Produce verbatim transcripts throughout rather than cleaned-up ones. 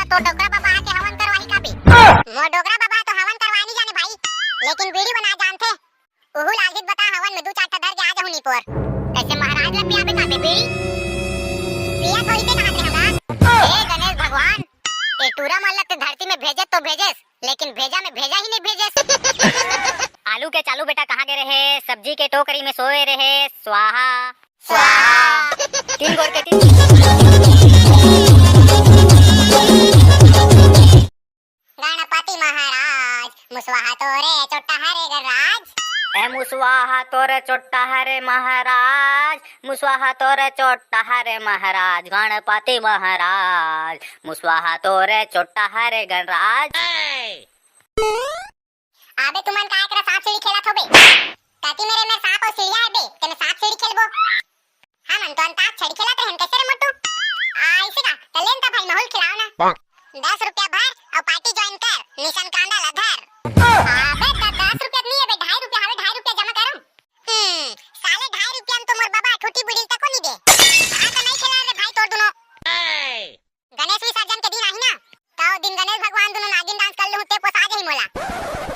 तो डोकरा बाबा आके हवन करवाही का बे? मोर डोकरा बाबा तो हवन करवाए नहीं जाने भाई, लेकिन बीड़ी बनाए जानथे। उहू लालधित बता हवन में दू चार ठा धर के आ जाहूं निपोर। कैसे महाराज ला पियाबे का बे बीड़ी? पिया थोड़ी ते कहात रहे होगा। हे गणेश भगवान, ए टूरा मन ला ते धरती में भेजे तो भेजेस, लेकिन भेजा में भेजा ही नहीं भेजेस। आलू के चालू बेटा कहाँ गए रहे? सब्जी के टोकरी में सोए रहे। स्वाहा। स्वाहा। तीन गोर के तीन। गणपति महाराज, मुसवाहा तोरे चोट्टा हरे गणराज। ए मुसवाहा तोरे चोट्टा हरे महाराज, मुसवाहा तोरे चोट्टा हरे महाराज, गणपति महाराज, मुसवाहा तोरे चोट्टा हरे गणराज। अबे तुमन काय करा सांप सीढ़ी खेलत होबे? कति मेरे मेर सांप अउ सीढ़िया हे बे, तेने सांप सीढ़ी खेलबो? हमन तो अंताक्षरी खेलत रहन, कैसे रे मोटू? आ, ऐसे का? त लेन त भाई माहौल खिलाओ ना। दस रुपया भर अउ पार्टी ज्वाइन कर, निशान कांदा ला धर। अबे त दस रुपया नहीं है बे, ढाई रुपया हवे, ढाई रुपया जमा करो। हम्म, साले ढाई रुपया में तो मोर बाबा ठूठी बुढ़िल तको नहीं दे। हाँ त नहीं खेला रे भाई तोर दुनो। गणेश विसर्जन के दिन आही ना, त ओ दिन गणेश भगवान दुनो नागिन डांस कर लूं ते पोसा जाही मोला।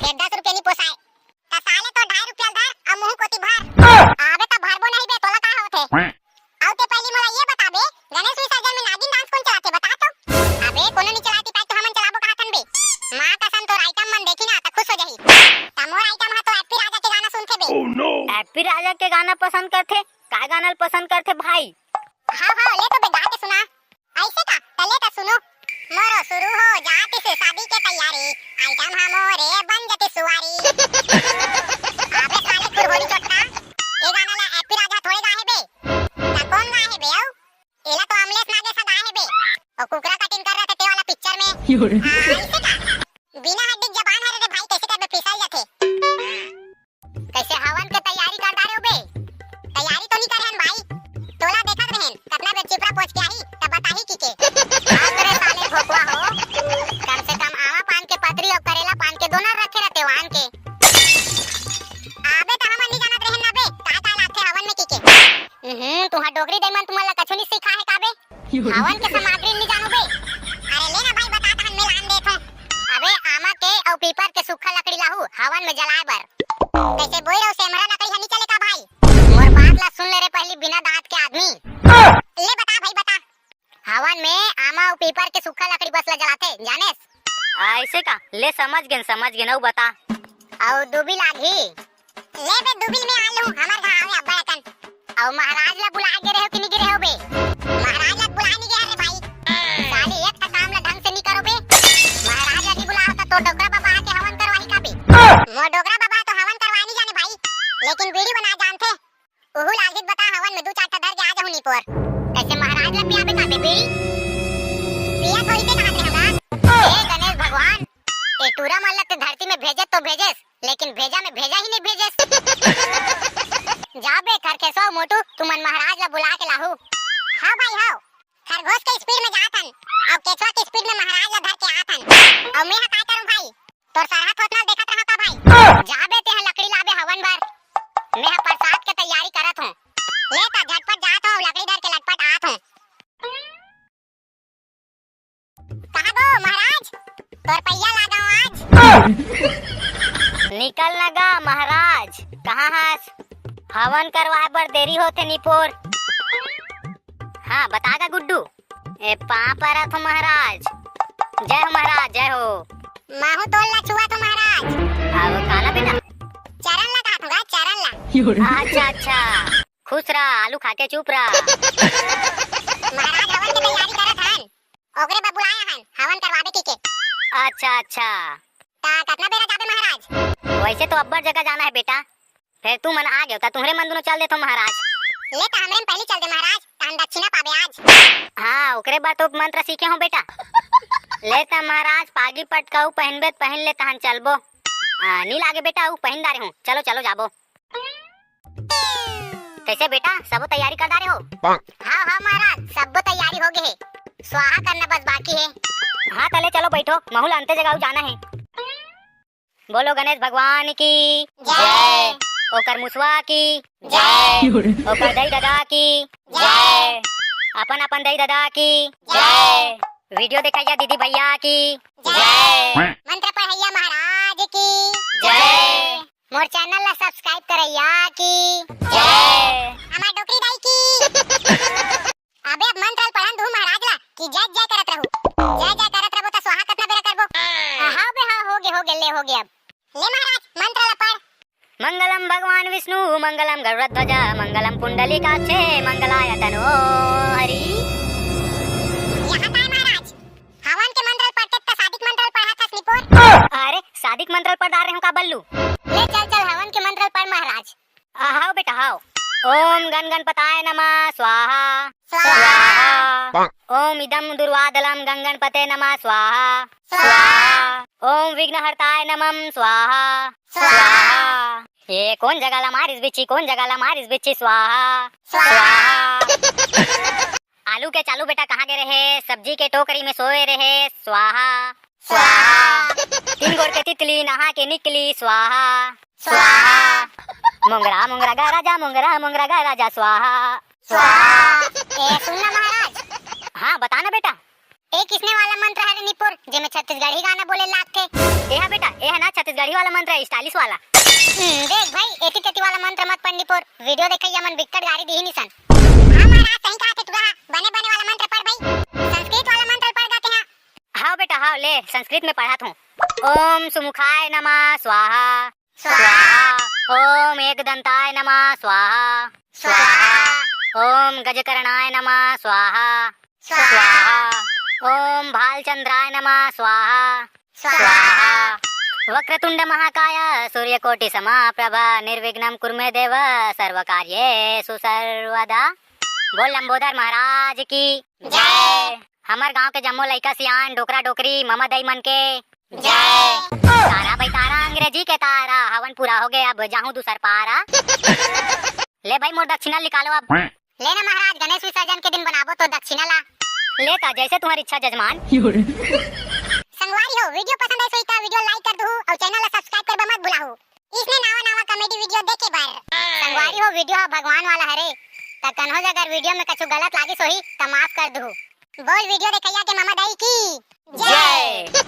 फेर दस रुपया नी पोसाए। त साले तो ढाई रुपया धर अउ मुंह कोती भर। अबे त भरबो नहीं बे, तोला का होथे? अउ ते पहली मोला ये बता बे, गणेश विसर्जन में नागिन डांस कौन चलाथे बता तो? अबे कोनो नी चलाती पाए तो हमन चलाबो कहाथन बे। माँ कसम तोर आइटम मन देखी ना त खुश हो जाही। त मोर आइटम ह तो एप्पी राजा के गाना सुनथे बे। एप्पी राजा के गाना पसंद करथे? का गाना ल पसंद करथे भाई? हाँ हाँ ले तो बे गा के सुना। ऐसे का? त ले त सुनो। मोरो शुरू हो जातिस शादी के तैयारी, आइटम ह मोरे बन जातिस सुवारी। अबे साले खुरहोरी चोट्टा, ए गाना ला एप्पी राजा थोड़े गाए हे बे। त कौन गाए हे बे अउ? एला तो अमलेश नागेश ह गाए हे बे। ओ कुकरा कटिंग कर रहे थे ते वाला पिक्चर में। हाँ, ऐसे का? बिना हड्डी के जबान हरे रे भाई, कैसे कहबे फिसल जाथे। कैसे हवन के तैयारी कर डारे हो बे? तैयारी तो नहीं करे हन भाई। तोला देखत रहेन, कतना बेर चिपरा पोछ के आही, तब बताही की के। बाप रे साले भोकवा हो। कम से कम आमा पान के पतरी अउ करेला पान के दोनों रखे रहते वान के। अबे त हमन नहीं जानत रहेन ना बे, का का लागथे हवन में की के। हम्म, तुहार डोकरी दई मन तुमन ला कछु नहीं सिखा है का बे? हवन के सामग्री नहीं जानू बे। अरे ले ना भाई, बता तहन मैं लान देत हूँ। अबे आमा के अउ पीपर के सूखा लकड़ी लाहू हवन में जलाए बर। कैसे बोई रहो सेमरा लकड़ी ह नहीं चले का भाई? मोर बात ला सुन ले रे पहली बिना दांत के आदमी। ले बता भाई बता। हवन में आमा अउ पीपर के सूखा लकड़ी बस ला जलाथे, जानेस? ऐसे का? ले समझ गेन, समझ गेन, अउ बता। अउ दूबी लागही? ले बे, दूबी में आलू, हमर घर आवे अब्बड़ अकन। अउ महाराज ला बुलाए गे रहे हो कि नहीं गे रहे हो बे? महाराज ला बुलाए नहीं गे रे भाई। साले एक ठा काम ला ढंग से नहीं करो बे। महाराज ला नहीं बुलाओ त तोर डोकरा बाबा आके हवन करवाही का बे? मोर डोकरा बाबा तो हवन करवाए नहीं जाने भाई, लेकिन बीड़ी बनाए जानथे। उहू लालधित बता हवन में दू चार ठा धर के आ जाहू निपोर। कैसे महाराज ला पियाबे का बे बीड़ी? पिया थोड़ी ते कहात रहे होगा। हे गणेश भगवान, ए टूरा मन ला ते धरती में भेजे तो भेजेस, लेकिन भेजा में भेजा ही नहीं भेजेस। जा बे खरखेसवा मोटू, तुमन महाराज ला बुला के लाहू। हाँ भाई हाँ, खरगोश के स्पीड में जात हन, अउ केचवा के स्पीड में महाराज ला धर के आत हन। अउ मैं ह काय करूं भाई? तोर सरहा थोथना देखत रहा का भाई? जा बे, तेहा लकड़ी लाबे हवन बर। मैं ह प्रसाद के तैयारी करत हूँ। ले त झटपट जात हूँ, लकड़ी धर के लटपट आत हूँ। कहाँ गो महाराज? तोर पैया लागा आज। निकल न गा महाराज, कहाँ हस? हवन करवाए बर देरी होथे निपोर। हाँ, बता गा गुड्डू। ए, पाँव परत हो महाराज। जय हो महाराज, जय हो। महू तोल ला छुआ तो महाराज। अब काला बेटा? चरण ला कहा थोड़ा, चरण ला। अच्छा, अच्छा। खुश रहा, आलू खा के चुप रहा। महाराज हवन के तैयारी करत हन। ओकरे बर बुलाया हन, हवन करवाबे की के। अच्छा, अच्छा। ता कतना बेरा जाबे महाराज? वैसे तो अब्बड़ जगह जाना है बेटा, फेर तुमन आ गेव, त तुंहरे मन दुनो चल देथो महाराज। ले त हमरे म पहिली चल दे महाराज, तहन दक्षिणा पाबे आज। हाँ, ओकरे बर तो मंत्र सीखे हो बेटा। ले त महाराज, पागी पटका ऊ पहिनबे त पहिन ले, तहन चलबो। आ, नी लागे बेटा, ऊ पहिन डारे हूँ। चलो, चलो जाबो। कैसे बेटा, सबो तैयारी कर डारे हो? हाँ, हाँ महाराज, सबो तैयारी हो गे हे। स्वाहा करना बस बाकी हे। हाँ, तले चलो बैठो, महू ला अंते जगह जाना हे। बोलो गणेश भगवान की जय। ओकर मुसवा की जय। ओकर दई ददा की जय। अपन अपन दई ददा की जय। वीडियो देखइया दीदी भैया की जय। मंत्र पढ़इया महाराज की जय। मोर चैनल ला सब्सक्राइब करइया की जय। हमर डोकरी दाई की। अबे अब मंत्र ल पढ़न दू महाराज ला कि जय जय करत रहू। जय जय करत रहबो त स्वाहा कतना बेरा करबो? हाँ बे हाँ, होगे होगे, ले होगे अब। ले महाराज, मंत्र ला पढ़। मंगलम भगवान विष्णु, मंगलम गरुड़ध्वज, मंगलम पुंडलीकाक्षे, मंगलाय तनो हरि। यहाँ काय महाराज, हवन के मंत्र ल पढ़ते त सादिक मंत्र ल पढ़ा थस निपोर। अरे, सादिक मंत्र ल पढ़ डार रहे हूँ का बल्लू? ले चल चल, हवन के मंत्र ल पढ़ महाराज। आ, हाव बेटा, हाव। ओम गण गणपताय नमः स्वाहा। स्वाहा। स्वाहा। ओम इदम दुर्वादलम गण गणपते नमः स्वाहा। स्वाहा। ओम विघ्नहर्ताय नमः स्वाहा। स्वाहा। स्वाहा। ये कोन जगह ला मारिस बिच्छी, कोन जगह ला मारिस बिच्छी, स्वाहा। स्वाहा। स्वाहा। आलू के चालू बेटा कहाँ गे रहे? सब्जी के टोकरी में सोए रहे, स्वाहा। स्वाहा। तीन गोड़ के तितली नहा के निकली, स्वाहा। स्वाहा। मोंगरा मोंगरा गा राजा, मोंगरा मोंगरा गा राजा, स्वाहा। स्वाहा। ए, सुन ना महाराज। हाँ, बता ना बेटा। ए किसने वाला मंत्र हरे निपुर, जेमे छत्तीसगढ़ी गाना बोले लागथे? ए हा बेटा, ए हा ना छत्तीसगढ़ी वाला मंत्र है, स्टाइलिश वाला। हम्म, देख भाई, एती तेती वाला मंत्र मत पढ़ निपुर, वीडियो देखइया मन बिक्कट गारी दिही निसन। हाँ महाराज, सही कहा थे टुरा, बने बने वाला मंत्र पढ़ भाई, संस्कृत वाला मंत्र पढ़ गा तेहा। हाव बेटा, हाव, ले, संस्कृत में पढ़त हूँ। ओम सुमुखाय नमः स्वाहा। स्वाहा। स्वाहा। ओम एकदंताय नमः स्वाहा। स्वाहा। स्वाहा। ओम गजकर्णाय नमः स्वाहा। स्वाहा। स्वाहा। ओम भालचंद्राय नमः स्वाहा। स्वाहा। स्वाहा। वक्रतुंड महाकाय सूर्यकोटि समाप्रभा निर्विघ्नं कुरु मे देव सर्वकार्येषु सर्वदा। बोल लंबोदर महाराज की जय। हमर गांव के जम्मो लइका सियान, डोकरा डोकरी, ममा दई मन के जय। तारा भाई तारा, अंग्रेजी के तारा, हवन पूरा हो गए, अब जाहूं दूसर पारा। ले भाई मोर दक्षिणा निकालो अब। ले ना महाराज, गणेश विसर्जन के दिन बनाबो तो दक्षिणा ला। ले ता जैसे तुम्हारी इच्छा जजमान। संगवारी हो, वीडियो पसंद आइस होही त वीडियो like कर दुहू अउ चैनल ला सब्सक्राइब करबे मत भुलाहू। इसने नावा नावा कॉमेडी वीडियो देखे बर। संगवारी हो, वीडियो हा भगवान वाला हरे, त कन्हो जगर वीडियो में कछु गलत लागिस होही त माफ कर दुहू। बोल वीडियो देखइया के ममा दाई की जय।